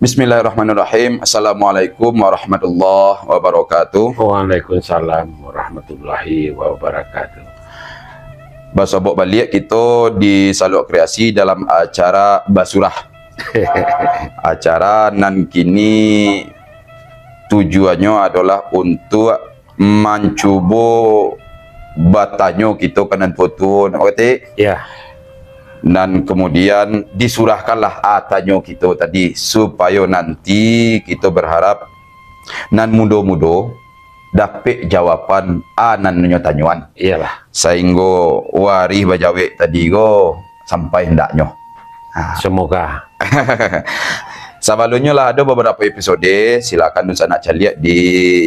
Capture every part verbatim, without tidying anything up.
Bismillahirrahmanirrahim. Assalamualaikum warahmatullahi wabarakatuh. Waalaikumsalam warahmatullahi wabarakatuh. Basobok baliak kito di Saluk Kreasi dalam acara Basurah. Acara nan kini tujuannyo adolah untuak mancubo batanyo kito ka nan tuo-tuo, nak kati? Ya. Nan kamudian disurahkanlah, ah, tanyo kito tadi, supayo nanti kito berharap nan mudo-mudo dapek jawaban, ah, nan nyo tanyoan. Iyalah. Sainggo warih bajawek tadi ko sampai hendaknyo. Ah. Semoga. Sabalunnyo lah ado babarapo episode, silakan dunsanak caliak di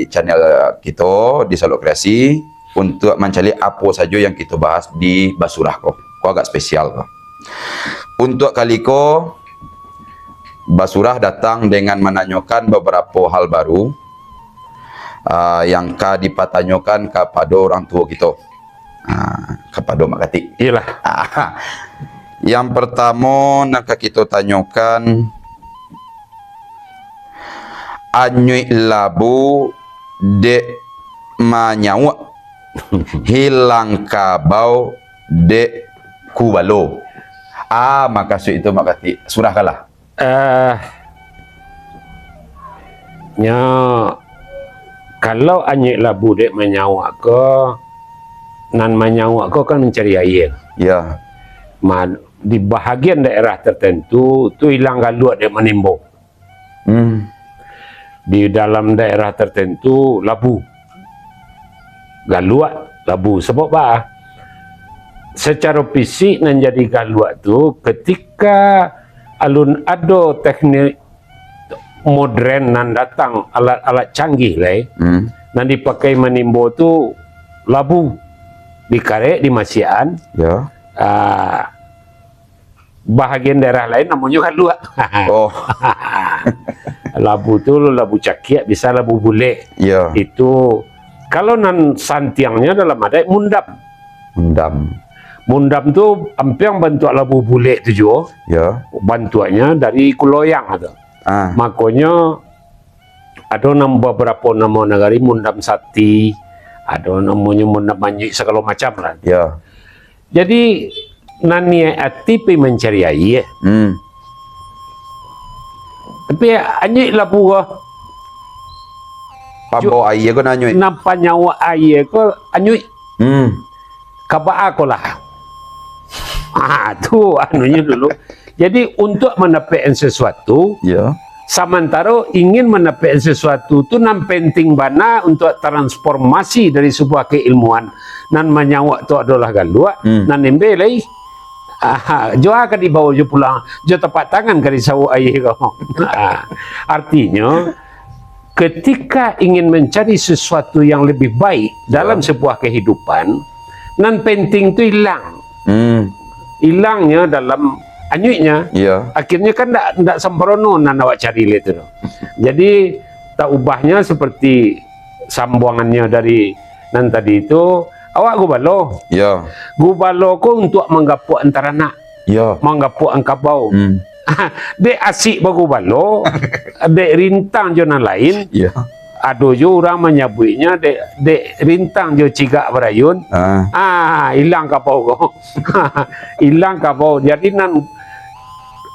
channel kito di Saluk Kreasi untuak mancaliak apo sajo yang kito bahas di Basurah ko. Ko agak spesial ko. Untuak kali ko, Basurah datang dengan mananyokan babarapo hal baru, ah, yang ka dipatanyokan kapado urang tuo kito. Ah, kapado Mak Katik. Iyalah. Ah, yang partamo nan ka kito tanyokan, anyuik labu dek manyauak, hilang kabau dek kubalo. Ah, makasuik itu, Mak Katik. Surahkanlah. Eh, nyo, kalau anyuik labu dek manyauak ko, nan manyauak ko kan mancari aia. Ya. Ma-, di bahagian daerah tertentu, tu hilang galuak dek manimbo. Hmm. Di dalam daerah tertentu, labu. Galuak, labu. Sabab baa? Sacaro fisik nan jadi galuak tu, ketika alun ado teknik modern nan datang, alat-alat canggih lai, Hmm. nan dipakai manimbo tu labu. Dikarek, dimasiakan. Ya. Ah, bahagian daerah lain namonyo galuak. Oh. Labu tu labu cakiak, bisa labu bulek. Ya. Itu, kalau nan santiangnyo dalam adaik mundam. Mundam. Mundam tu ampiang bantuak labu bulek tu juo. Ya. Bantuaknyo dari kuloyang tu. Ah. Makonyo, ado nam-, babarapo namo nagari, mundam sati, ado namonyo mundam anyuik, sagalo macam lah. Ya. Jadi, nan niaik ati pai mancari aia. Hmm. Tapi anyuik labu ko. Pambao aia ko nan anyuik. Nan panyauak aia ko anyuik. Hmm. Ka baa ko lah. Ha, tu anunyo dulu. Jadi, untuak mandapekkan sesuatu, Ya. samantaro ingin mandapekkan sesuatu tu nan penting bana untuak transformasi dari sebuah keilmuan. Nan manyauak tu adolah galuak, Hmm. nan embe lai. Aha, jo a ka dibawo jo pulang, jo tapak tangan ka disauak aia ko. Ha, artinyo, ketika ingin mencari sesuatu yang lebih baik dalam Ya. sebuah kehidupan, nan penting tu ilang. Hmm. Ilangnyo dalam anyuiknyo. Ya. Akhirnyo kan ndak, ndak sempurno nan awak cari lai tu. Jadi, taubahnyo seperti sambuangannyo dari nan tadi tu, awak gubalo. Ya. Gubalo ko untuak manggapuak antaranak. Ya. Manggapuak angkabau. Hmm. Dek asik bagubalo, dek rintang jo nan lain. Ya. Ado jo urang manyabuiknyo dek, dek rintang jo cigak barayun. Ah. Ah, ilang kabau ko. Ilang kabau. Jadi nan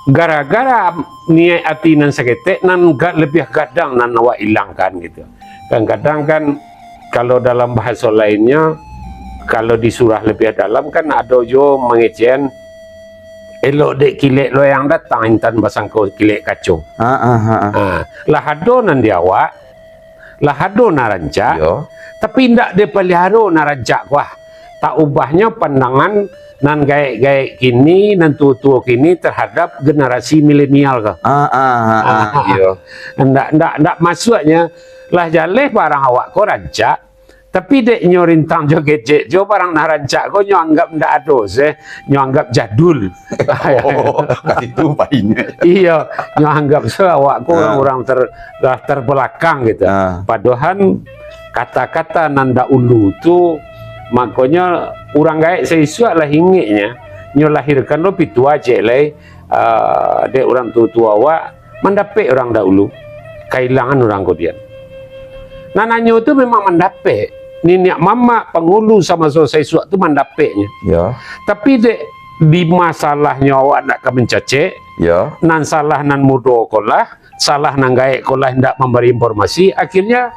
gara-gara niaik ati nan saketek, nan ga-, labiah gadang nan awak ilangkan gitu. Kadang-kadang kan, kalau dalam bahaso lainnyo, kalau disurah labiah dalam kan ado juo mangecekan, "Elok dek kilek loyang datang, intan basangko kilek kaco." Ha, ha, ha, ha. Ha, lah ado nan di awak, lah ado nan rancak, Yo. tapi indak dipaliharo nan rancak ko ah. Taubahnyo pandangan nan gaek-gaek kini, nan tuo-tuo kini terhadap generasi milenial ko. Ah, ah, ah, ah, Ah, iyo. Ndak, ndak, ndak masuaknyo, lah jaleh barang awak ko rancak, tapi dek nyo rintang jo gadget jo, barang nan rancak ko nyo anggap ndak ado se, nyo anggap jadul. Oh, ka situ painyo. Iyo, nyo anggap se awak ko Ah. urang ter-, lah terbelakang gitu. Ah. Padohal kata-kata nan dahulu tu, makonyo urang gaek saisuak lah ingeknyo, nyo lahirkan lo pitua ciek lai, ah, dek urang tuo-tuo awak, mandapek urang dahulu, kailangan urang kudian. Nan anyo tu memang mandapek. Niniak mamak pangulu samaso saisuak tu mandapeknyo. Ya. Tapi dek di masalahnyo awak ndak ka mancacek, Ya. nan salah nan mudo ko lah, salah nan gaek ko lah indak mambari informasi, akhirnya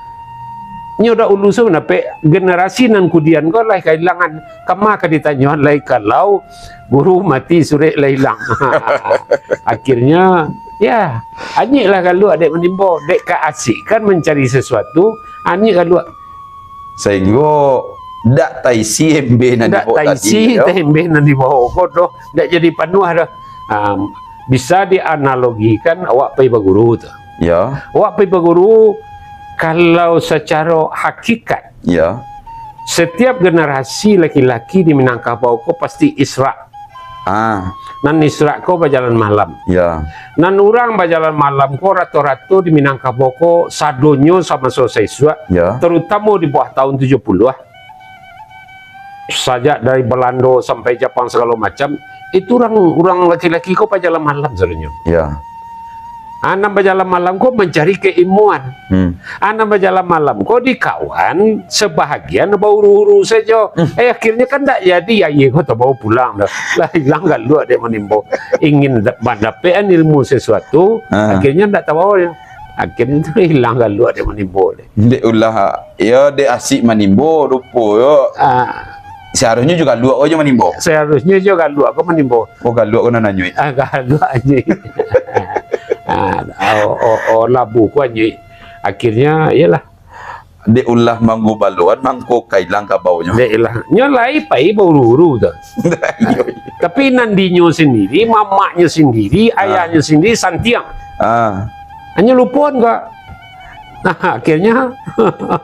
nyo dahulu tu mandapek, generasi nan kudian ko lah kailangan. Kama ka ditanyo lai kalau guru mati surek lah ilang. Akhirnya, ya, anyiklah galuak dek manimbo, dek ka asik kan mancari sasuatu, anyik galuak. Sahinggo dak taisi embe nan Dak dibaok taisi tadi, yo. Embe nan dibaok ko doh, dak jadi panuah doh. Ah, bisa dianalogikan awak pai baguru tu. Ya. Awak pai baguru, kalau sacaro hakikat, Ya. setiap generasi laki-laki di Minangkabau ko pasti Isra. Ah. Nan Isra ko bajalan malam. Ya. Nan urang bajalan malam ko rato-rato di Minangkabau ko sadonyo samaso saisuak, Ya. terutamo di bawah tahun tujuh puluh ah. Sajak dari Balando sampai Japang sagalo macam, itu urang, urang laki-laki ko bajalan malam sadonyo. Ya. Ah, nan bajalan malam ko mancari keilmuan. Hmm. Ah, nan bajalan malam ko di kawan sabahagian bauru-uru sajo. Hmm. Eh, akhirnya kan ndak jadi aia ko tabao pulang doh. Lah ilang galuak dek manimbo. Ingin da-, mandapekan ilmu sesuatu, Ah. akhirnya ndak tabao nyo. Akhirnya tu ilang galuak dek manimbo deh. Dek ulah, yo, dek asik manimbo rupo yo. Ah. Seharusnyo jo galuak ko jo manimbo. Seharusnyo jo galuak ko manimbo. Oh, galuak ko nan anyuik. Ah, galuak anyuik. Ah, oh, oh, oh, labu ko anyuik. Akhirnya, iyalah. Dek ulah manggubaloan, mangko ka ilang kabaunyo. Dek ilang. Nyo lai pai bauru-uru tu. Iyo, iyo. Tapi nan dinyo sendiri, mamaknyo sendiri, Ah. ayahnyo sendiri, santiang. Ah. Hanyo lupoan ka. Nah, akhirnya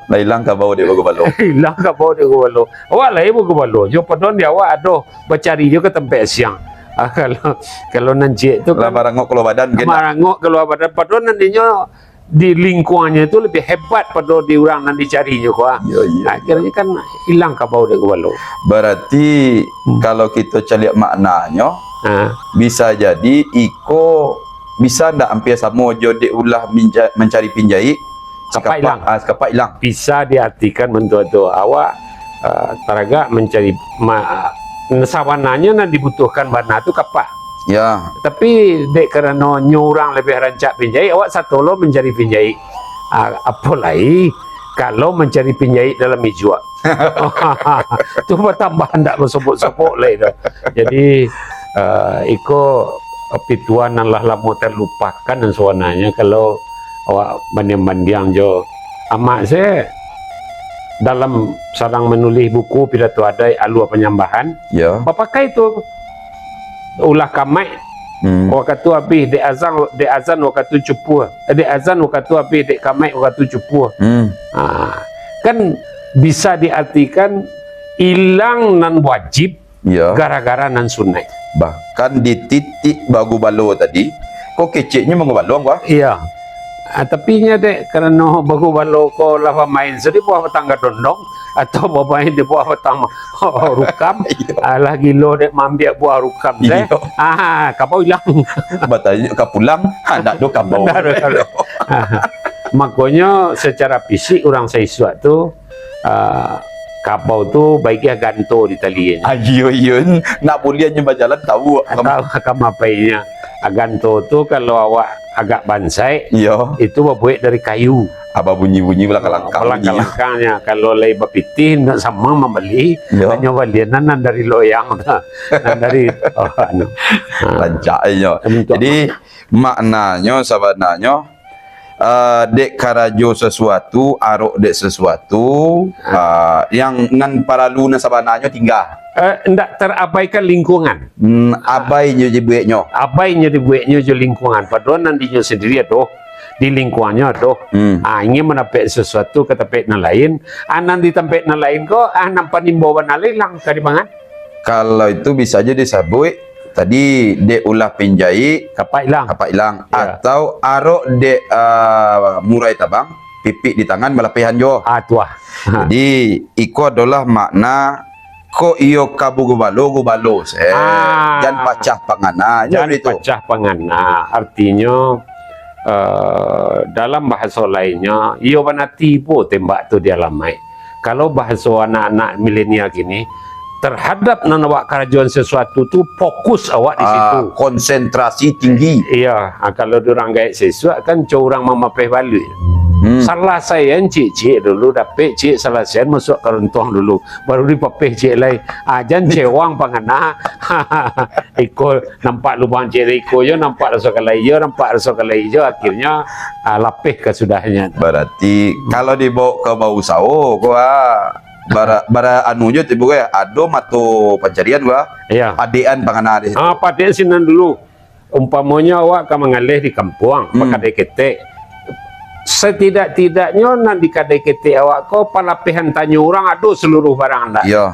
Lah ilang kabau dek bagubalo. Ilang kabau dek bagubalo. Awak lai bagubalo. Jo padon di awak ado bacari jo ka tampek siang. Ah, kalau, kalau nan ciek tu Lah kan marangok kalua badan, kan? Marangok kalua badan. Padon nan dinyo di lingkuangnyo tu lebih hebat pado di urang nan dicarinyo ko, ah. Yo, yo. Akhirnyo kan ilang kabau dek bagubalo. Berarti, Hmm. kalau kito caliak maknanyo, Ah. bisa jadi iko bisa ndak ampia samo jo dek ulah minja-, mancari pinjaik, Kapak sakapak, ilang. ah, sakapak ilang. Bisa diartikan bantuak tu. Awak, ah, taragak mancari, ma-, sabananyo nan dibutuhkan bana tu kapak. Ya. Tapi, dek karano nyo urang labiah rancak pinjaik, awak sato lo mancari pinjaik. Ah, apo lai, kalau mancari pinjaik dalam ijuak. Tu batambah ndak basobok-sobok lai tu. Jadi, eh, iko pituah nan lah lamo talupakan nan sabananyo, kalau awak bandiang-bandiang jo amak se dalam sadang manulih buku pidato adaik Alua Panyambahan, Ya. bapakai tu ulah kamaik Hmm. wakatu abih, dek azan, dek azan wakatu cupuah, eh, dek azan wakatu abih, dek kamaik wakatu cupuah. Hmm. Ha, kan bisa diartikan ilang nan wajib Ya. gara-gara nan sunaik. Bahkan di titik bagubalo tadi, ko keceknyo bagubalo, Angku? Iya. Ah, tapi nyo dek, karano bagubalo ko lah bamain se di bawah batang gadondong, atau bamain di bawah batang rukam, Iya. ah, lah gilo dek maambiak buah rukam se. Iya. Ah, kabau ilang. Batanyo ka pulang, ha, ndak ado kabau. Ndak ado kabau. Ah, makonyo secara fisik urang saisuak tu, ah, kabau tu baikiah ganto di talienyo. Ah, iyo, iyo. Nak buliah nyo bajalan, tahu. Tahu ka ma painyo. Ah, ganto tu kalau awak agak bansaik, Iyo. itu babuek dari kayu. Ah, babunyi-bunyi, balangkang-langkang bunyi. Balangkang-langkangnyo. Kalau lai bapitih, ndak samo mambali, Iyo. hanyo balian nan dari loyang tu. Nan dari, oh, anu. Ha. Rancak inyo. Untuk Jadi, maknanyo sabananyo, ah, dek karajo sasuatu, arok dek sasuatu, Ah. ah, yang nan paralu nan sabananyo tingga. Eh, ndak terabaikan lingkungan. Hmm, abai nyo dibueknyo. Abai nyo dibueknyo jo lingkungan. Padahal nan dinyo sendiri ado, di lingkungannya ado. Hmm. Ah, ingin mandapat sasuatu ka tampek nan lain. Ah, nan di tampek nan lain ko, ah, nan panimbo bana lai ilang ka dipangan. Kalau itu bisa jo disabuik tadi, dek ulah pinjaik, Kapak ilang. kapak ilang. Ya. Atau arok dek, ah, murai tabang, pipik di tangan, balapehan jo. Ah, tu ah. Jadi, iko adolah makna, kok iyo ka bagubalo, gubalo se. Ah. Jan pacah pangana, nyo Jan baitu. pacah pangana. Artinyo, Eh, dalam bahaso lainnyo, iyo bana tibo tembak tu di alamaik. Kalau bahaso anak-anak milenial kini, terhadap nan awak karajoan sesuatu tu, fokus awak di Ah, situ. Konsentrasi tinggi. Iya, ah, kalau di urang gaek sisuak kan, co urang mamapeh baluik. Hmm. Salasaian ciek-ciek dulu, dapek ciek, salasaian masuak ka runtuang dulu, baru dipapeh ciek lai. Ah, jan cewang pangana. Iko nampak lubang ciek iko jo, nampak raso kalai jo, nampak raso kalai jo, akhirnyo, ah, lapeh kasudahnyo. Berarti, kalau dibaok ka bausaho ko, ah, bara, bara anu jo tibo ko, ya, ado mato pancarian ko, ah. Iya. Padekan pangana di situ. Ah, padek sinan dulu. Umpamonyo awak ka mangaleh di kampuang, Hmm. bakadai ketek. Satidak-tidaknyo nan di kadai ketek awak ko, palapehan tanyo urang ado saluruh barang ndak? Iya.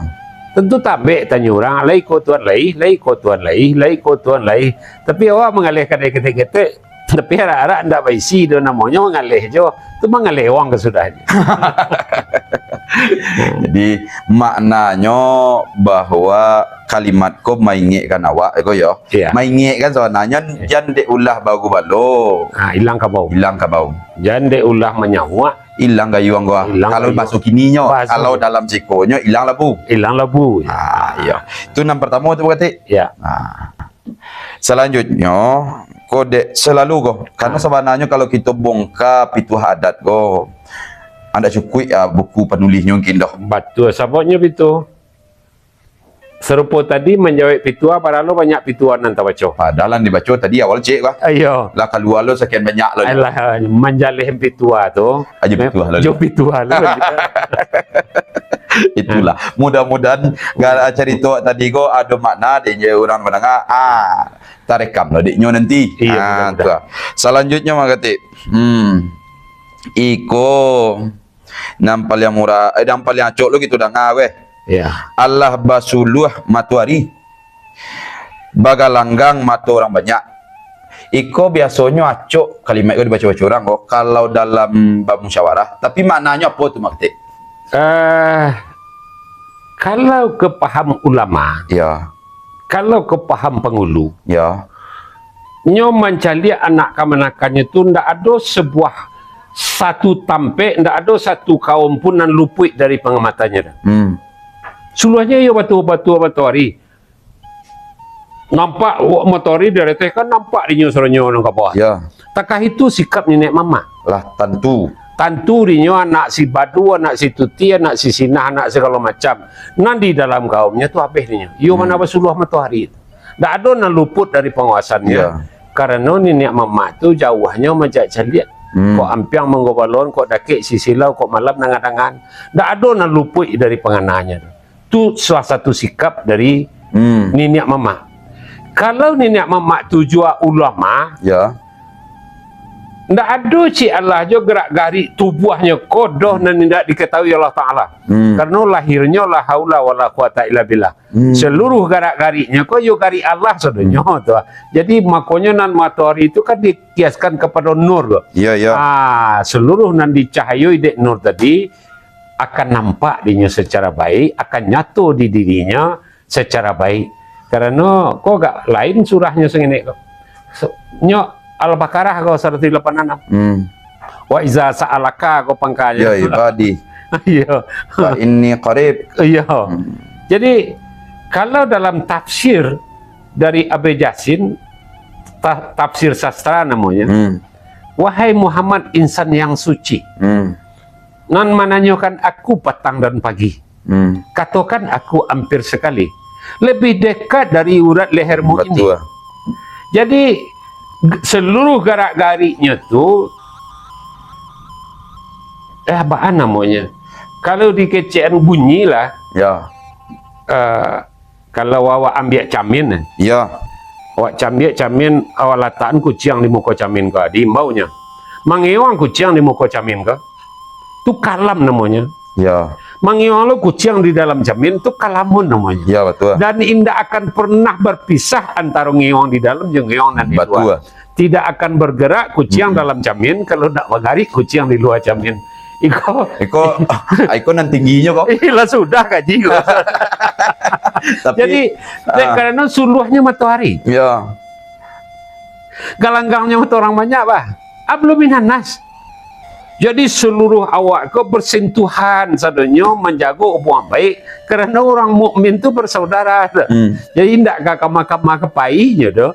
Tantu tambek tanyo urang, lai ko tuan lai, lai ko tuan lai, lai ko tuan lai. Tapi awak mangaleh kadai ketek-ketek, tapi arak-arak ndak baisi doh, namonyo mangaleh jo. Tu mangaleh wang kasudahnyo. Jadi, maknanyo bahwa kalimat ko maingekkan awak, ko yo. Iya. Maingekkan sabananyo, Iya. jan dek ulah bagubalo. Ah, ilang kabau. Ilang kabau. Jan dek ulah manyauak. Ilang gayuang ko. Ilang Kalau gayuang. baso kininyo, Baso. kalau dalam sikonyo, ilang labu. Ilang labu, ya. Ah, iya. Tu nan partamo tu, Pak Katik. Ya. Ah. Salanjutnyo, ko dek salalu ko. Karano Ah. sabananyo kalau kito bongka pituah adat ko, ndak cukuik, ah, buku panulihnyo mungkin doh. Batua, sababnyo bitu. Sarupo tadi manjawek pituah, bara lo banyak pituah nan tabaco. Padahal nan dibaco tadi awal ciek ko. Iyo. Lah kalua lo sakian banyak lo. Alah, manjaleh pituah tu. Ajo pituah lo. Jo pituah lo. Itulah. Mudah-mudahan gara carito tadi ko ado makna dek inyo urang mandanga. Ah, tarekam lo dek nyo nanti. Iyo, Ah, mudah-mudahan. tu lah. Salanjutnyo, Mak Katik. Hmm. Iko nan paliang murah, eh, nan paliang acok lo kito danga, weh. Iya. Alah basuluah matoari, bagalanggang mato urang banyak. Iko biasonyo acok kalimat ko dibaco-baco urang ko, kalau dalam bamusyawarah. Tapi maknanyo apo tu, Mak Katik? Eh, kalau ka paham ulama, Ya. kalau ka paham pangulu, Ya. nyo mancaliak anak kamanakannyo tu, ndak ado sabuah satu tampek, ndak ado satu kaum pun nan lupuik dari pangamatannyo tu. Hmm. Suluahnyo iyo batua-batua matoari. Nampak awak matoari dari ateh kan nampak dinyo saronyo nan ka bawah. Ya. Takah itu sikap niniak mamak. Lah, tantu. Tantu dinyo anak si Badu, anak si Tuti, anak si Sinah, anak sagalo macam. Nan di dalam kaumnyo tu abih dinyo. Iyo Hmm. mana basuluah matoari. Ndak ado nan luput dari panguasannyo. Ya. Karano niniak mamak tu jauahnyo mancaliak-caliak. Hmm. Kok ampiang manggobalon, kok dakek sisilau, kok malam dangan-dangan. Ndak ado nan lupuik dari pangananyo tu. Tu salah satu sikap dari Hmm. niniak mamak. Kalau niniak mamak tu juo ulama, Ya. ndak ado cik alah jo garak-garik tubuahnyo ko doh Hmm. nan indak diketahui Allah Taala. Hmm. Karano lahirnyo la haula wala quwata illa billah. Hmm. Saluruh garak-gariknyo ko yo garik Allah sadonyo Hmm. tu. Jadi, makonyo nan matoari tu kan dikiaskan kapado nur tu. Ya, ya. Ah, saluruh nan dicahayoi dek nur tadi akan nampak dinyo sacara baik, akan nyato di dirinyo sacara baik. Karano ko agak lain surahnyo sangenek ko. So, nyo Al-Baqarah ko saratuih lapan anam. Hmm. Wa iza sa'alaka ko pangkanyo. Ya, ibadi. Iya. Fa inni qarib. Iya. Hmm. Jadi, kalau dalam tafsir dari Abe Jasin, ta-, tafsir sastra namonyo, Hmm. "Wahai Muhammad, insan yang suci, Hmm. nan mananyokan aku patang dan pagi, Hmm. katokan aku ampir sakali, lebih dekat dari urat lehermu ini." Batua. Jadi, g-, saluruh garak-gariknyo tu, eh, baa namonyo? Kalau dikecekan bunyi lah, Ya. eh, kalau awak ambiak camin, Ya. awak cambiak camin, awak latakan kuciang di muko camin ko, diimbau nyo. Mangeong kuciang di muko camin ko, tu kalam namonyo. Ya. Mangeong lo kuciang di dalam camin, tu kalamun namonyo. Ya, batua. Dan indak akan pernah berpisah antaro ngeong di dalam jo ngeong nan di Batua. lua. Tidak akan bergerak kuciang Mm-mm. dalam camin kalau ndak bagarik kuciang di lua camin. Iko Iko, iko nan tingginyo ko. Ilah sudah kaji ko. Tapi, Jadi, dek ah. karano suluahnyo matoari. Ya. Galanggangnyo mato urang banyak, bah. Ablu minan nas. Jadi, seluruh awak ko bersentuhan sadonyo, manjago hubungan baik, karano urang mukmin tu bersaudara. Hmm. Jadi, indak ka kama-kama ka painyo tu.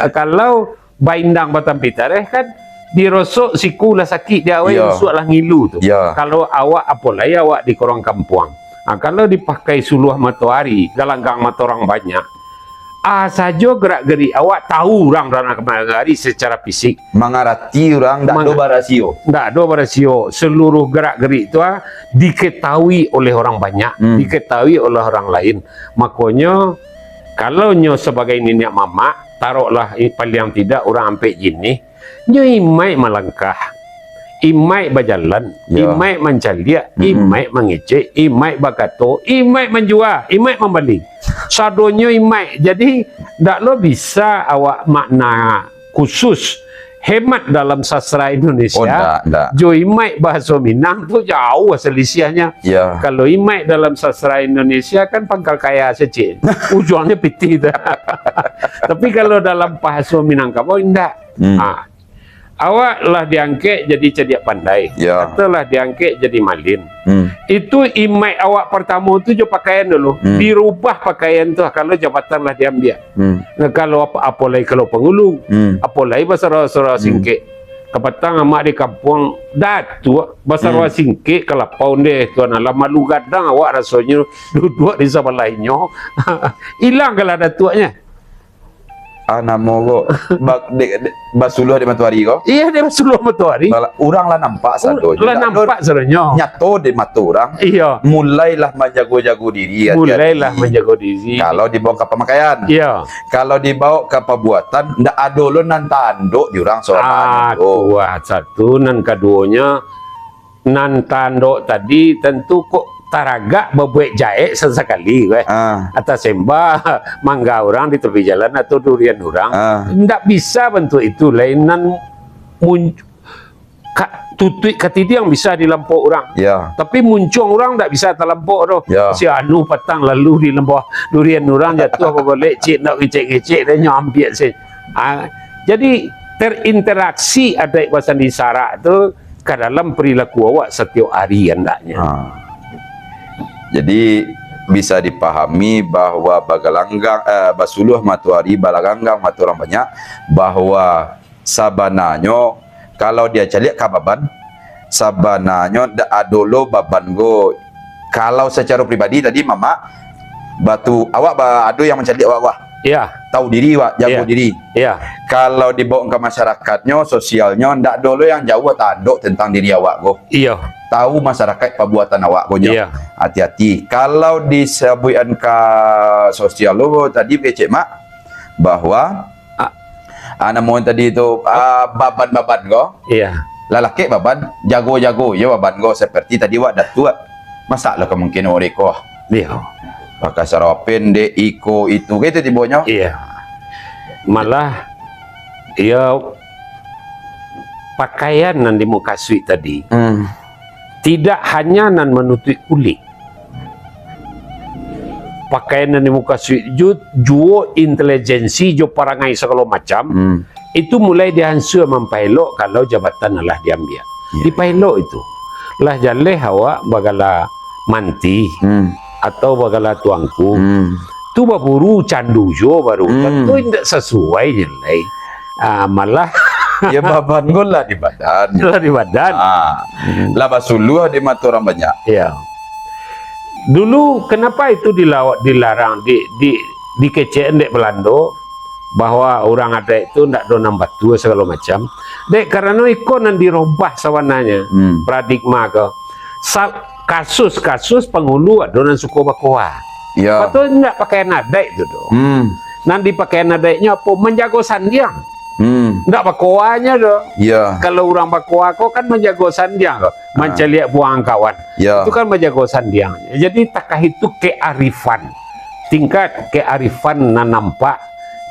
Kalau baindang batampi tareh kan, dirosok siku lah sakik di awak, Yo. rusuak lah ngilu tu. Yo. Kalau awak, apolai awak di korong kampuang. Ha, kalau dipakai suluah matoari, galanggang mato urang banyak, ah, sajo gerak-gerik awak, tahu urang ranah kamari secara fisik. Mangarati urang, ndak Mang- ado barasio. Ndak ado barasio. Seluruh gerak-gerik tu, ah, diketahui oleh orang banyak, Hmm. diketahui oleh orang lain. Makonyo, kalau nyo sabagai niniak mamak, taroklah i-, paliang tidak urang ampek jinih, nyo imaik malangkah, imaik bajalan, Yo. imaik mancaliak, Mm-mm. imaik mangecek, imaik bakato, imaik manjua, imaik mambali. Sadonyo imaik. Jadi, ndak lo bisa awak makna khusus hemat dalam sastra Indonesia. Oh, ndak, ndak. Jo imaik bahaso Minang tu jauh selisiahnyo. Yo. Kalau imaik dalam sastra Indonesia kan pangkal kaya sajo. Ujuangnyo pitih tu. Tapi kalau dalam bahaso Minangkabau, indak. Hmm. Ah. Awak lah diangkek jadi cadiak pandai, Ya. atau lah diangkek jadi malin. Hmm. Itu imaik awak partamo tu jo pakaian dulu. Hmm. Dirubah pakaian tu kalau jabatan lah diambiak. Hmm. Nah, kalau apa, apolai kalau pangulu, Hmm. apolai basarah-sarah Hmm. singkek. Kapatang amak di kampuang, Datuak, basarah Hmm. singkek, kalapau ndeh, tuan alah malu gadang awak rasonyo duduak di sabalahnyo. Ilang kalah datuaknyo. Ah, namo ko, ba-, dek, dek, basuluah di matoari ko? Iyo, dek basuluah matoari. Bala-, urang lah nampak Ur-, sadonyo. lah Ndak ado nampak sadonyo. nyato di mato urang. Iyo. Mulailah manjago-jago diri, hati-hati. Mulailah manjago diri. Kalau dibawa ka pamakaian. Iyo. Kalau dibawa ka pabuatan, ndak ado lo nan tandok di urang sabananyo Ah, tu. kuah satu, nan kaduonyo, nan tandok tadi tantu kok taragak babuek jahek sasakali, weh. Ah. Atau semba mangga urang di tepi jalan atau durian urang. Ah. Ndak bisa bantuak itu, lain nan mun-, ka-, tutuik katidiang bisa dilampok urang. Ya. Tapi muncuang urang ndak bisa talampok doh. Ya. Si anu patang lalu di lambah durian urang jatuah babalek, cik ndak ngecek-ngecek, dia nyo ambiak se. Ah, jadi terinteraksi adaik basandi sarak tu ka dalam perilaku awak satiok ari andaknyo. Ha. Jadi, bisa dipahami bahwa bagalanggang, eh, basuluah matoari, balaganggang mato urang banyak, bahwa sabananyo, kalau dia caliak ka baban, sabananyo ndak ado lo baban ko. Kalau sacaro pribadi tadi, Mamak, batu, awak ba-, ado yang mancaliak awak, wah. Iya. Tahu diri, wak, jago Iya. diri. Iya. Kalau dibawa ka masyarakatnyo, sosialnyo, ndak ado lo yang jauah tandok tentang diri awak ko. Iya. Tahu masyarakat pabuatan awak ko nyo. Iya. Hati-hati. Kalau disabuikan ka sosial lo tadi, kecek mak, bahwa, Ah. ah, namo tadi tu, ah, baban-baban ko. Iya. Lalakek baban, jago-jago, yo baban ko. Seperti tadi wak Datuak. Masa lo ka mungkin urang ko. Iya. Pakai sarawa pendek, iko, itu, gitu tibonyo. Iya. Malah, iya, pakaian nan dimukasuik tadi, Hmm. tidak hanya nan manutuik kulik. Pakaian nan dimukasuik ju-, juo intelijensi jo parangai sagalo macam, Hmm. itu mulai diansua mampaelok kalau jabatan alah diambiak. Iya. Dipaelok itu. Lah jaleh awak bagala manti Hmm. atau bagala tuangku. Hmm. Tu baburu candu juo baru. Hmm. Tantu indak sasuai nyo lai. Ah, malah Ya, baban ko lah di badan. Lah di badan. Ah. Hmm. Lah basuluah di mato urang banyak. Ya. Dulu, kenapa itu dilawa-, dilarang, di, di, dikecek dek Belando, bahwa urang adaik tu ndak ado nan batua sagalo macam? Dek, karano iko nan dirobah sabananyo, Hmm. paradigma ko. Sa-, kasus-kasus pangulu ado nan suko bakoa. Ya. Patut ndak pakaian adaik tu doh. Hmm. Nan dipakaian adaiknyo apo? Manjago sandiang. Hmm. Ndak bakoanyo doh. Ya. Kalau urang bakoa ko kan manjago sandiang ko, Ah. mancaliak puang kawan. Ya. Itu kan manjago sandiang. Jadi takah itu kearifan. Tingkat kearifan nan nampak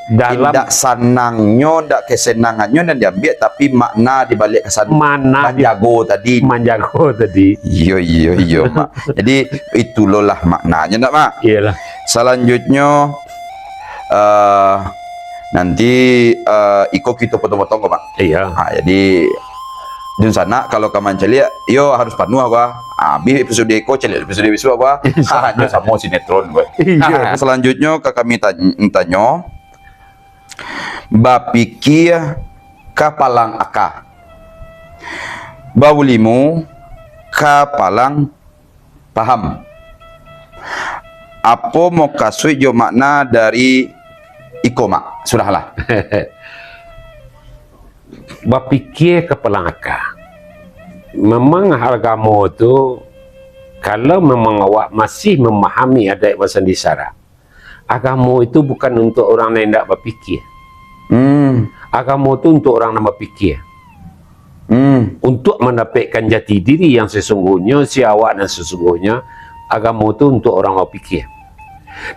dalam Indak sanangnyo, ndak kesenangannyo nan diambiak, tapi makna di balik kesan Makna di manjago tadi. Manjago tadi. Iyo, iyo, iyo, Mak. Jadi, itu lo lah maknanyo, ndak, Mak? Iyolah. Salanjutnyo, eh, Nanti, eh, iko kito potong-potong ko, Pak. Iya. Ha, jadi, dunsanak kalau ka mancaliak, yo harus panuah ko. Ha, abih episode iko, caliak episode bisuak ko. Insya Allah. Ha, nyo samo sinetron ko. Iya. Ha, salanjutnyo ka kami tany-, tanyo, bapikia kapalang aka. Baulimu kapalang paham. Apo mukasuik jo makna dari iko, Mak? Sudahlah. Bapikia kapalang aka. Memang agamo tu, kalau memang awak masih memahami adaik basandi sara, agamo itu bukan untuk orang nan indak bapikia. Hmm. Agamo tu untuk orang nan bapikia. Hmm. Untuk mendapatkan jati diri yang sesungguhnya, si awak nan sesungguhnya, agamo tu untuk orang bapikia.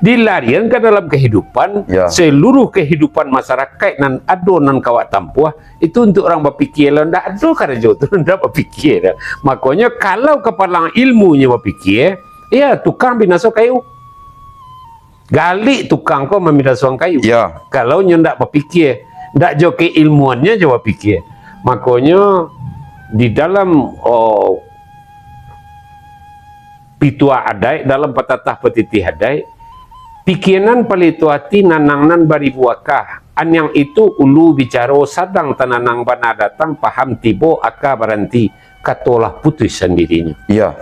Dilarian ka dalam kehidupan, ya, seluruh kehidupan masyarakat nan ado nan ka awak tampuah, itu untuk orang bapikia lah. Ndak ado karajo tu, ndak bapikia dah. Makonyo, kalau kapalang ilmunyo bapikia, ya, tukang binaso kayu. Galik tukang ko mambinasoan kayu. Ya. Kalau nyo ndak bapikia, ndak jo keilmuannyo jo bapikia. Makonyo, di dalam, oh, pituah adaik, dalam patatah patitih adaik, pikia nan palito ati, nanang nan baribu aka. Aniang itu ulu bicaro, sadang tananang bana datang, paham tibo, aka baranti, kato lah putuih sandirinyo. Iya.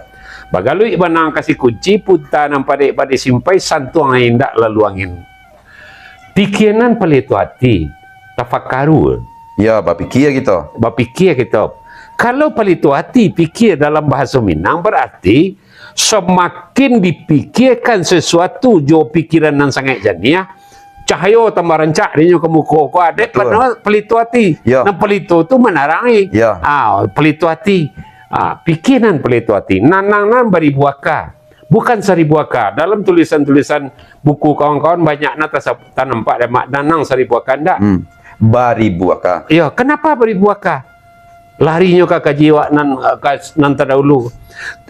Bagaluik banang kasi kunci, punta nan padek bak disimpai, santuang nan indak lalu angin. Pikia nan palito ati, tafakaru. Ya, bapikia kito. Bapikia kito. Kalau palito ati pikia dalam bahaso Minang, bararti samakin dipikiekan sasuatu jo pikiran nan sangaik janiah, cahayo tambah rancak dinyo ka muko ko, adaik. Betul. Pado palito ati. Ya. Nan palito tu manarangi. Ya. Ah, palito ati. Ah, pikia nan palito ati. Nanang nan baribu aka. Bukan saribu aka. Dalam tulisan-tulisan buku kawan-kawan banyak nan tasab-, tanampak dek Mak, nanang saribu aka, ndak? Hmm. Baribu aka. Iyo, kenapa baribu aka? Larinyo ka kaji awak nan, ka, nan tadahulu.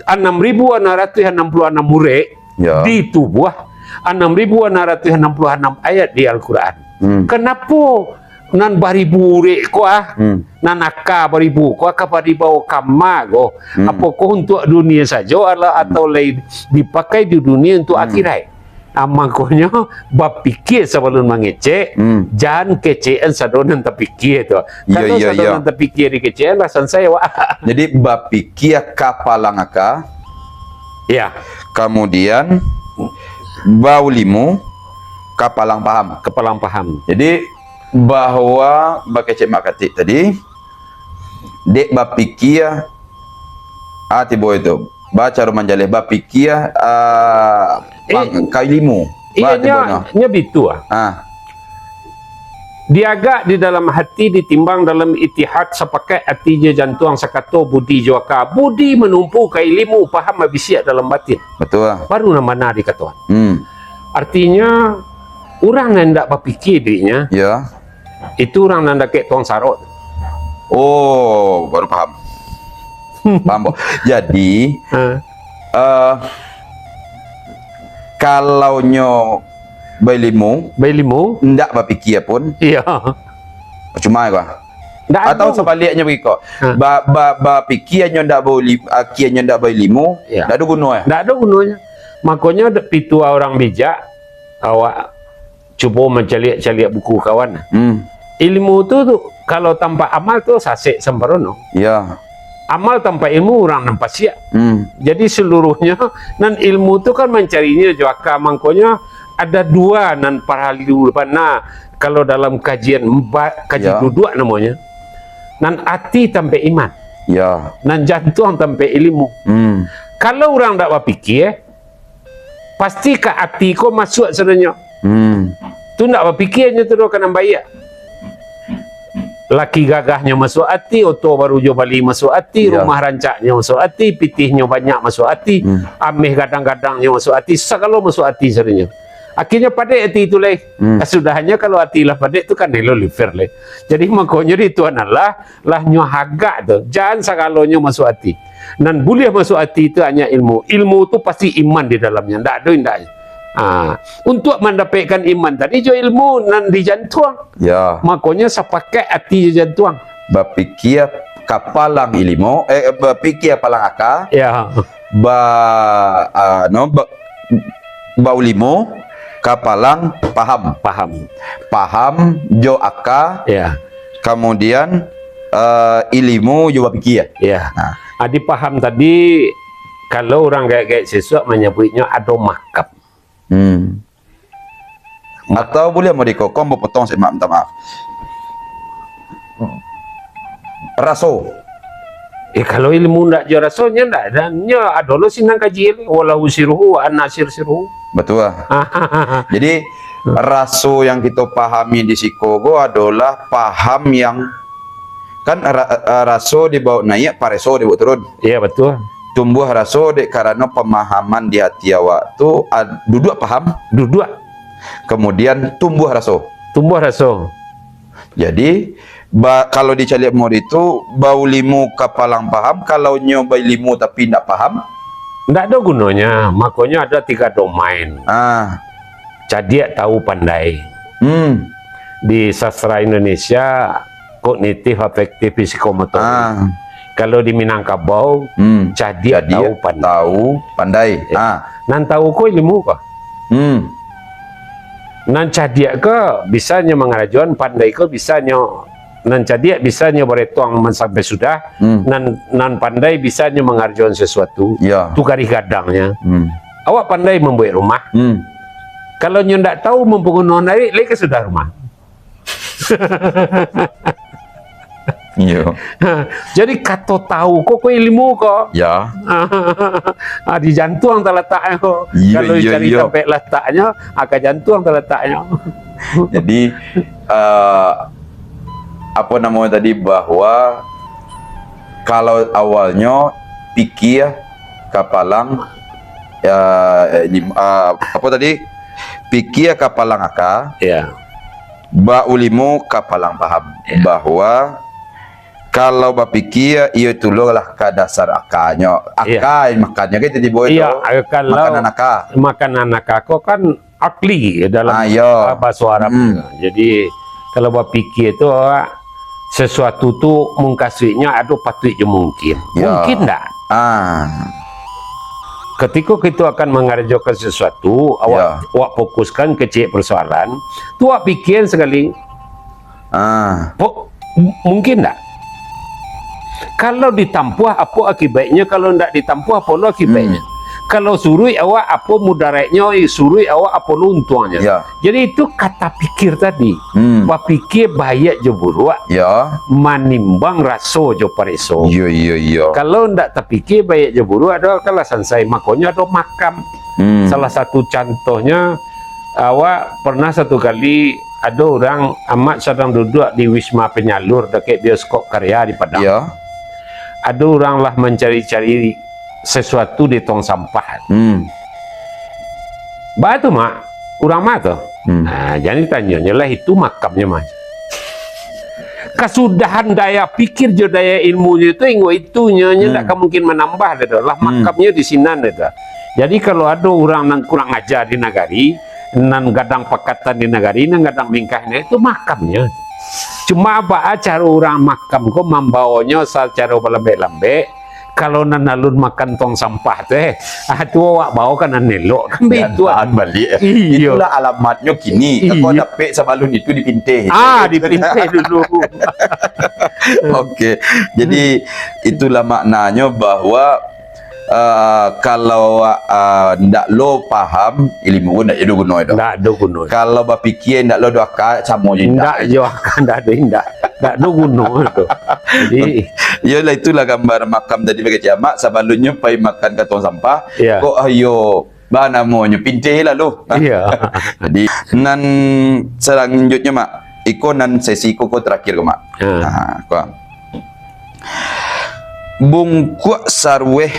Anam ribu anam ratuih anam puluah anam huruf, ya, di tubuah, anam ribu anam ratuih anam puluah anam ayat di Al-Quran. Hmm. Kenapo nan baribu urek ko, ah, hmm, nan aka baribu ko, aka baribu kama ko, hmm, apokoh untuak dunia sajo, alah, hmm, atau lai dipakai di dunia untuak, hmm, akhirat? Ah, mangkonyo, bapikia sabalun mangecek, hmm, jan kecekan sado nan tapikia tu. Iya, kalau, iya, sado, iya, nan tapikia dikecekan, lah sansai awak. Jadi, bapikia kapalang aka. Iya. Kamudian, baulimu kapalang paham. Kapalang paham. Jadi, bahwa bakecek Mak Katik tadi, dek bapikia, ah, tibo itu, bacaro manjaleh, bapikia, ah, eh, pang-, ka ilimu. Iya, bah, nyo, tibonyo, nyo bitu, ah. Ah. Diagak di dalam hati, ditimbang dalam itihad, sapakat ati jo jantuang, sakato budi jo aka. Budi manumpu ka ilimu, paham babisiak dalam batin. Betul. Baru nan bana dikatoan. Hmm. Artinyo, urang nan indak bapikia duiknyo, ya, itu urang nan dakek tuang sarok tu. Oh, baru paham. Paham, Bo. Jadi, ha, eh, kalau nyo bailimu, bailimu, ndak bapikia pun, iya, percuma ko. Ndak ado. Atau sabaliknyo begiko, ha, ba-, ba-, bapikia nyo ndak bauli-, akia nyo ndak bailimu, iya, ndak ado guno, eh? Ndak ado gunonyo. Makonyo, dek pituah urang bijak, awak cubo mancaliak-caliak buku kawan. Hmm. Ilmu tu, tu, kalau tanpa amal tu sasek samparono. Ya. Amal tanpa ilmu urang nan pasiak. Hmm. Jadi, seluruhnyo nan ilmu tu kan mancarinyo jo aka, mangkonyo ada dua nan paralu bana kalau dalam kajian ba-, kaji, ya, duduak namonyo. Nan ati tampek iman. Ya. Nan jantuang tampek ilmu. Hmm. Kalau urang ndak bapikia, pasti ka ati ko masuak sadonyo. Hmm. Tu ndak bapikia nyo tu doh ka nan baiak. Laki gagahnyo masuak ati, oto baru jo bali masuak ati, ya, rumah rancaknyo masuak ati, pitihnyo banyak masuak ati, hmm, ameh gadang-gadangnyo masuak ati, sagalo masuak ati sadonyo. Akhirnyo padek ati tu lai. Hmm. Sasudahnyo kalau ati lah padek tu kan elo liver lai. Jadi makonyo di Tuhan Allah, lah nyo hagak tu, jan sagalonyo masuak ati. Nan buliah masuak ati tu hanyo ilmu. Ilmu tu pasti iman di dalamnyo, ndak ado indaknyo. Ah, untuak mandapekkan iman tadi jo ilmu nan di jantuang. Ya. Makonyo sapakaik ati jo jantuang. Bapikia kapalang ilmu, eh, bapikia kapalang aka. Ya. Ba, ah, no, ba, baulimu kapalang paham. Paham. Paham jo aka. Ya. Kamudian, eh, ilimu jo bapikia. Ya. Nah. Adi paham tadi, kalau urang gaek-gaek sisuak manyabuiknyo ado makam. Hmm. Atau buliah modiko, ko ambo potong saketek, minta maaf. Raso. Eh, kalau ilmu ndak jo raso, nyo ndak, dan nyo ado lo sinan kaji, walahu sirruhu wa ana sirruhu. Batua. Jadi, raso yang kito pahami di siko ko adolah paham yang, kan ra-, raso dibaok naiak, pareso dibaok turun. Iya, batua. Tumbuah raso dek karano pamahaman di hati awak tu, ad-, duduak paham. Duduak. Kamudian tumbuah raso. Tumbuah raso. Jadi, ba-, kalau dicaliak model itu, baulimu kapalang paham, kalau nyo bailimu tapi indak paham? Ndak ado gunonyo, makonyo ado tigo domain. Ah. Cadiak, tahu, pandai. Hmm. Di sastra Indonesia, kognitif, afektif, psikomotorik. Ah. Kalau di Minangkabau, hmm, cadiak, cadiak, tahu, pandai. Tahu, pandai. Ya. Ah. Nan tahu ko ilmu ko. Hmm. Nan cadiak ko bisa nyo mangarajoan, pandai ko bisa nyo, nan cadiak bisa nyo baretuang man-, sampai sudah, hmm, nan, nan pandai bisa nyo mangarajoan sasuatu. Ya. Tu garih gadangnyo. Hmm. Awak pandai mambuek rumah. Hmm. Kalau nyo ndak tahu mampanguno narik, lai ka sudah rumah. Iyo. Jadi, kato tahu ko, ko ilmu ko. Ya. Ah, di jantuang talataknyo. Iyo, kalau iyo, dicari iyo. Tampek lataknyo, ah, ka jantuang talataknyo. Jadi, eh, apo namonyo tadi, bahwa kalau awalnyo pikia kapalang, ya, eh, lim-, ah, apo tadi? Pikia kapalang aka. Ya. Baulimu kapalang paham, ya, bahwa kalau bapikia, iyo tu lo lah ka dasar akanyo. Iya. Aka makannyo kan tibo itu. Iya, eh, kalau makanan aka. Makanan aka ko kan akli dalam, ah, iya, bahaso Arab. Hmm. Jadi, kalau bapikia tu, awak, sesuatu tu mukasuiknyo ado patuik jo mungkin. Iya. Mungkin ndak? Ah. Ketika kita akan mangarajokan sesuatu, awak, iya, awak fokuskan kecek persoalan, tu awak pikia sakali. Ah. Po-, m-, mungkin ndak? Kalau ditampuah, apo akibatnyo? Kalau ndak ditampuah, apo lo akibatnyo? Hmm. Kalau suruik awak, apo mudaratnyo? Suruik awak, apo lo untuangnyo? Ya. Jadi, itu ka tapikir tadi. Hmm. Bapikia baiak jo buruak, ya, manimbang raso jo pareso. Iyo, iyo, iyo. Kalau ndak tapikia baiak jo buruak, ado kalah sansai, makonyo ado makam. Hmm. Salah satu contohnyo, awak pernah satu kali, ado urang, amak sadang duduak di Wisma Penyalur, dakek bioskop Karya di Padang. Iyo. Ado urang lah mancari-cari sesuatu di tong sampah. Hmm. Baa tu, Mak? Urang ma tu? Hmm. Nah, jadi tanyonyo lah, itu makamnyo, Mak. Kasudahan daya pikir jo daya ilmunyo tu, ingo itunyo, nyo ndak, hmm, ka mungkin manambah dah tu. Lah, hmm, makamnyo di sinan dah tu. Jadi, kalau ado urang nan kurang aja di nagari, nan gadang pakatan di nagari, nan gadang mingkah ni, itu makamnyo. Cuma baa caro urang makam ko mambawonyo sacaro balambek-lambek, kalau nan alun makan tong sampah tu, eh, ah, tu awak bawo ka nan elok, kan baitu. Tahan baliak. Iyo. Itulah alamatnyo kini. Kau, iyo, dapek sabalun itu di Pinteh. Ah, di Pinteh dulu. Oke. Jadi, itulah maknanyo bahwa, ah, kalau, ah, ndak lo paham, ilimu pun ndak ado guno itu. Ndak ado guno. Kalau bapikia ndak lo do aka, samo je ndak. Ndak jo aka, ndak ado indak. Ndak ado guno tu. Jadi, iyolah, itulah gambar makam tadi bagi Cik Amak, sabalunnyo pai makan ka tong sampah, ya, kok ayo, ba namonyo, pinteh lalu. Iya. Jadi, nan salanjutnyo, Mak, iko nan sesi ko, ko terakhir ko, Mak. Ha. Ha, ko. Bungkuak sarueh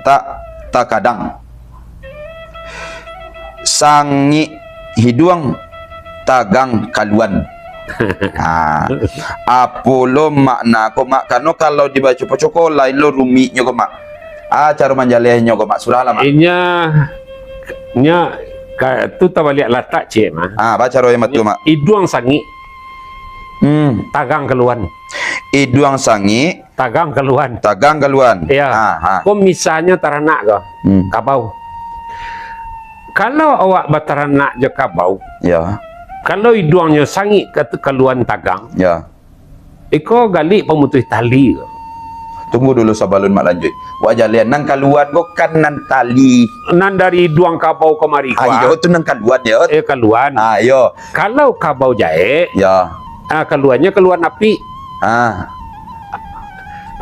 tak takadang. Sangik hiduang tagang kaluan. Ha. Apo lo makna ko, Mak? Karano kalau dibaco-baco ko lain lo rumiknyo ko, Mak. Ah, caro manjalehnyo ko, Mak. Surahlah, Mak. Inya Nya, ka, tu tabaliak latak ciek mah. Ah, bacaro yang batua, Mak. Iduang sangik, Hmm. tagang kaluan. Iduang sangik, Tagang kaluan. Tagang kaluan. Ya. Ha, ha. Ko misalnyo taranak ko, Hmm. kabau. Kalau awak bataranak jo kabau, Ya. kalau iduangnyo sangik ka, kaluan tagang, Ya. iko galik pamutuih tali ko. Tunggu dulu sabalun Mak lanjuik. Wak jalehan, nan kaluan ko kan nan tali. Nan dari iduang kabau kamari ko, Ah, ah. Iyo, tu nan kaluan, yo. Eh, kaluan. Ah, iyo. Kalau kabau jaek, Ya. ah, kaluannyo kaluan apik. Ah.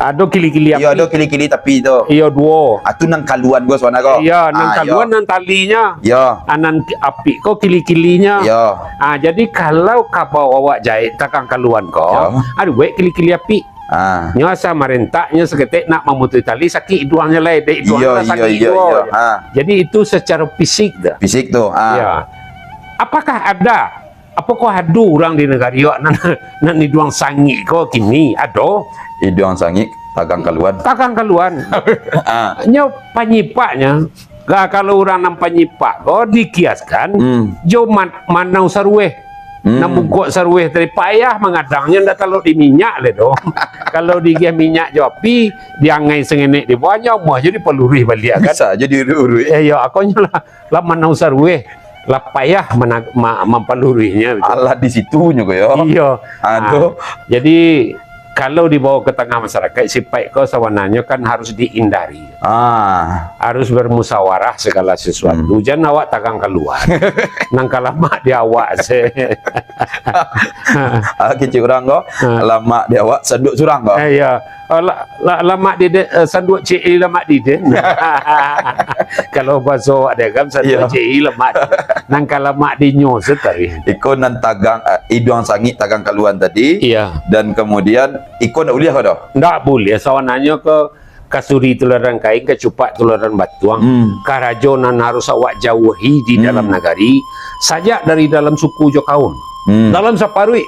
Ado kili-kili Iyo, apik. Ado kili-kili tapi tu. Iyo, duo. Ah, tu nan kaluan ko, sabananyo ko. Iyo, nan Ah, kaluan iyo. nan talinyo. Iyo. Ah, nan ki-, apik ko kili-kilinyo. Iyo. Ah, jadi kalau kabau awak jaek tagang kaluan ko, Iyo. ado buek kili-kili apik. Ah. Nyo asa marentak, nyo saketek nak mamutuih tali, sakik iduangnyo lai, dek iduangnyo Iyo, lah iyo, sakik iyo, duo. iyo. Ah. Jadi itu secara fisik dah. Fisik tu. Ah. Iyo. Apakah ada Apokoh ado urang di nagari awak nan, nan iduang sangik ko kini? Ado. Iduang sangik, tagang kaluan. Tagang kaluan. Ah. Nyo panyipaknyo, ga-, kalau urang nan panyipak ko dikiaskan Hmm. jo man-, manau sarueh. Hmm. Nan bungkuak sarueh tadi, payah mangadangnyo, ndak talok di minyak lai doh. Kalau digiah minyak jo api, diangai sangenek di bawah, nyo amuah jo dipaluruih baliak kan. Bisa jo diuruih-uruih. Eh, yo, akonyo lah. Lah manau sarueh, lah payah mana-, ma-, mampaluruihnyo, gitu. Alah di situnyo ko, yo. Iyo. Aduh. Ah, jadi, kalau dibawa ka tangah masyarakat, sipaik ko sabananyo kan harus dihindari. Ah. Harus bermusyawarah segala sesuatu. Hmm. Jan awak tagang kaluan. Nan ka lamak di awak se. Ah, kecek urang ko, Ah. lamak di awak, sanduak surang ko. Eh, iyo. Oh, la-, la-, lamak di de-, eh, sanduak C E lamak di den. Kalau bahaso awak dek kan, sanduak Iyo. C E lamak di den. Nan ka lamak di nyo se tadi. Iko nan tagang, eh, iduang sangik tagang kaluan tadi. Iya. Dan kemudian iko ndak buliah ko doh? Ndak buliah, sabananyo ko kasuri tuladan kain, kacupak tuladan batuang. Hmm. Karajo nan harus awak jauahi di Hmm. dalam nagari, sajak dari dalam suku jo kaum. Hmm. Dalam saparuik,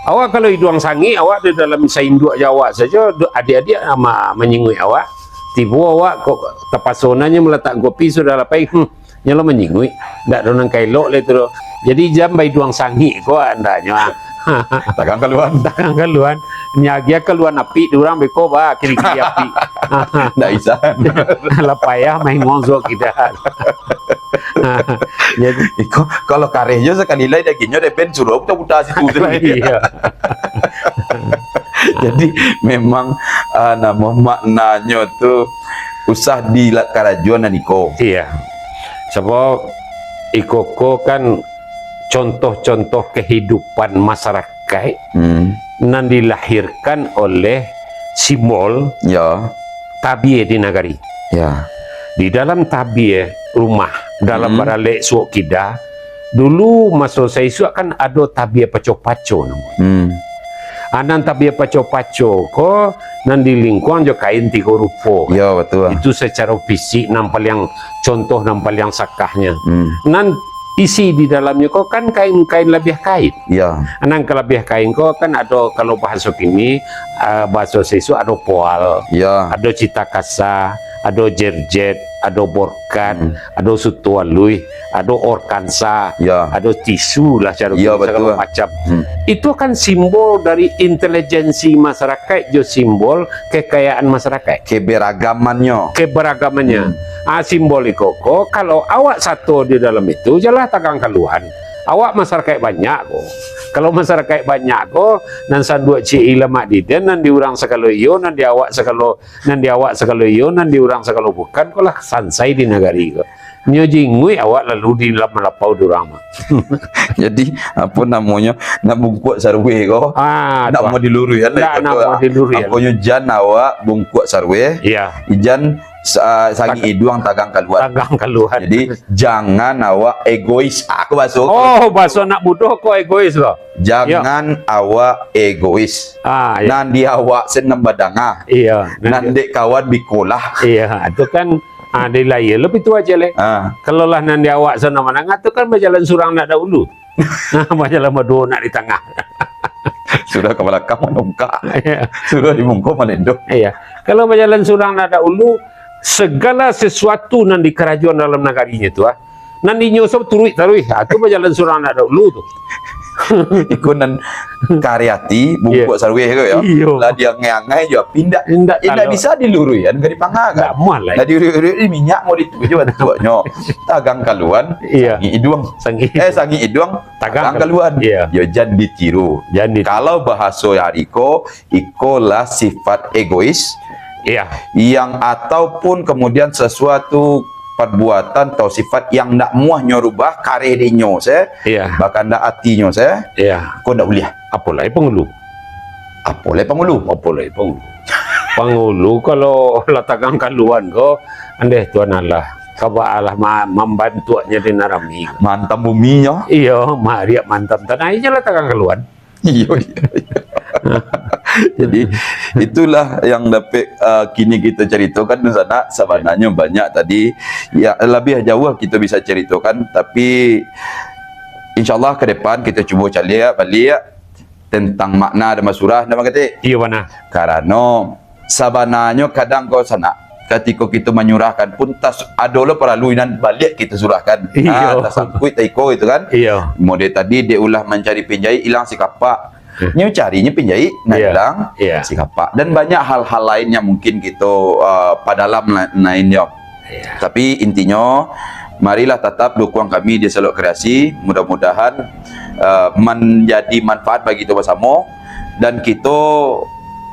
awak kalau iduang sangik, awak di dalam sainduak jo awak sajo, du-, adiak-adiak ma-, manyinguik awak. Tibo awak kok tapaso nyo malatak kopi sudah lapai, hmm, nyo lah manyinguik. Ndak ado nan ka elok lai tu doh. Jadi jan baiduang sangik ko andaknyo, ah. Tagang kaluan. Tagang kaluan. Nyo agiah kaluan apik di urang beko ba, kili-kili apik. Ndak bisa. Lah payah main ngozok kita. Jadi Iko, kalau kareh jo sakali lai dagingnyo dek ben suruah puta-puta situ tu. Iya. Jadi memang, ah, namo maknanyo tu usah di la-, karajoan nan iko. Iya. Sabab iko ko kan contoh-contoh kehidupan masyarakat Hmm. nan dilahirkan oleh simbol Ya. tabia di nagari. Ya. Di dalam tabia rumah, dalam Hmm. baralek suok kida, dulu maso saisuak kan ado tabia paco-paco namo. Hmm. Ah, nan tabia paco-paco ko nan dilingkuang jo kain tigo rupo. Ya, betul. Itu secara fisik nan paliang, contoh nan paliang sakahnyo. Hmm. Nan isi di dalamnyo ko kan kain-kain labiah kain. Ya. Nan kalabiah kain ko kan ado, kalau bahaso kini, ah, bahaso sisuak ado poal, Ya. ado cita kasa, ado jerjet, ado borkat, Hmm. ado suto aluih, ado orkansa, Ya. ado tisu lah caro Ya, kini, sagalo betul. macam. Hmm. Itu kan simbol dari intelijensi masyarakat jo simbol kekayaan masyarakat. Keberagamannyo. Keberagamannyo. Hmm. Ah, simbol iko ko, kalau awak sato di dalam itu, jalah tagang kaluan. Awak masyarakat banyak ko. Kalau masyarakat banyak ko, nan sanduak C I lamak di den, nan di urang sagalo iyo, nan di awak sagalo, nan di awak sagalo iyo, nan di urang sagalo bukan, ko lah sansai di nagari ko. Nyo jinguik awak lalu di lam-, malapau di urang mah. Jadi, apo namonyo, nak bungkuak sarueh ko, Ah, nak tu. mau diluruihan lah Nak, iko nak tu, mau ah. diluruihan. Aponyo jan awak bungkuak sarueh, Iya. ijan sa-, sangik Tak-, iduang tagang kaluan. tagang kaluan. Jadi, jangan awak egois. Ah, aku baso. Oh, baso anak mudo ko egois ko. Jangan Iya. awak egois. Ah, iya. Nan di awak sen nan badanga. Iya, nan Nan di dek kawan bikolah. Iya, tu kan, ah, di layar lebih tua aja, leh. Ah. Kalau lah nan di awak sana manangah, tu kan bajalan surang nak ada ulu. Bajalan baduo nak di tangah. Sudah ka balakang manungkak. Iya. Sudah di mungko malendo. Iya. Kalau bajalan surang nak ada ulu, segala sesuatu nan dikarajoan dalam nagarinya tu, ah, Nan inyo sab turuik taruih. Ha, tu bajalan surang anak dahulu tu. Iko nan kareh ati, bungkuak saruih ko yo. Iyo. Lah diangai-angai jo api, indak, indak bisa diluruihan ka dipangah kan. Indak muah lai. Lah diuruik-uruik di minyak mau ditu-, jo bantuaknyo. Tagang kaluan, sangik iduang. Sangik. Eh, sangik iduang, tagang kaluan. Iyo. Yo, jan ditiru. Jan ditiru. Kalau bahaso ari ko, ikolah sifat egois. Iya. Yang ataupun kemudian sesuatu perbuatan atau sifat yang ndak muah nyo rubah, kareh di inyo se, iya, bakandak atinyo se, iya, ko ndak buliah. Apolai pangulu. Apolai pangulu. Apolai pangulu. Pangulu kalau lah tagang kaluan ko, andeh Tuhan Allah, kaba Allah ma-, mambantuaknyo di nan rami. Mantam buminyo. Iyo, mariak mantam tanah, inyo lah tagang kaluan. Iyo, iyo, iyo. Jadi, itulah yang dapek, uh, kini kita caritokan di sana. Sabananyo banyak tadi, ya, labiah jauah kita bisa caritokan, tapi insyaallah ke depan kita cubo caliak baliak tentang makna dan basurah, ndak, Bang Katik? Iyo, bana. Karano sabananyo kadang ko sanak, katiko kito manyurahkan pun tas-, ado lo paralu inan baliak kito surahkan. Iyo. Ah, tasangkuik taiko itu kan. Iyo. Model tadi dek ulah mancari pinjaik, ilang sikapak. Hmm. Nyo carinyo pinjaik, nah, iyo, ilang, iyo, sikapak. Dan banyak hal-hal lain yang mungkin kito, ah, padalam la-, lain yo. Iya. Tapi intinyo, marilah tatap dukuang kami di Saluak Kreasi. Mudah-mudahan, eh, manjadi manfaat bagi kito basamo dan kito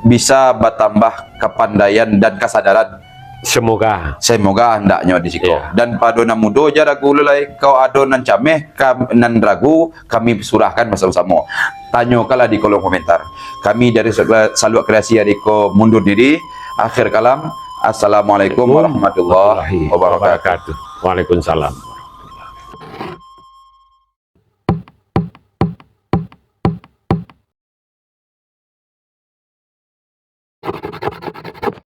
bisa batambah kapandaian dan kasadaran. Semoga. Semoga handaknyo di siko. Iya. Dan pado nan mudo ja ragu lo lai, kok ado nan cameh, kam-, nan ragu, kami surahkan basamo-samo. Tanyokanlah di kolom komentar. Kami dari Saluak Kreasi ari ko mundur diri. Akhir kalam, Assalamualaikum warahmatullahi wabarakatuh. Waalaikumsalam.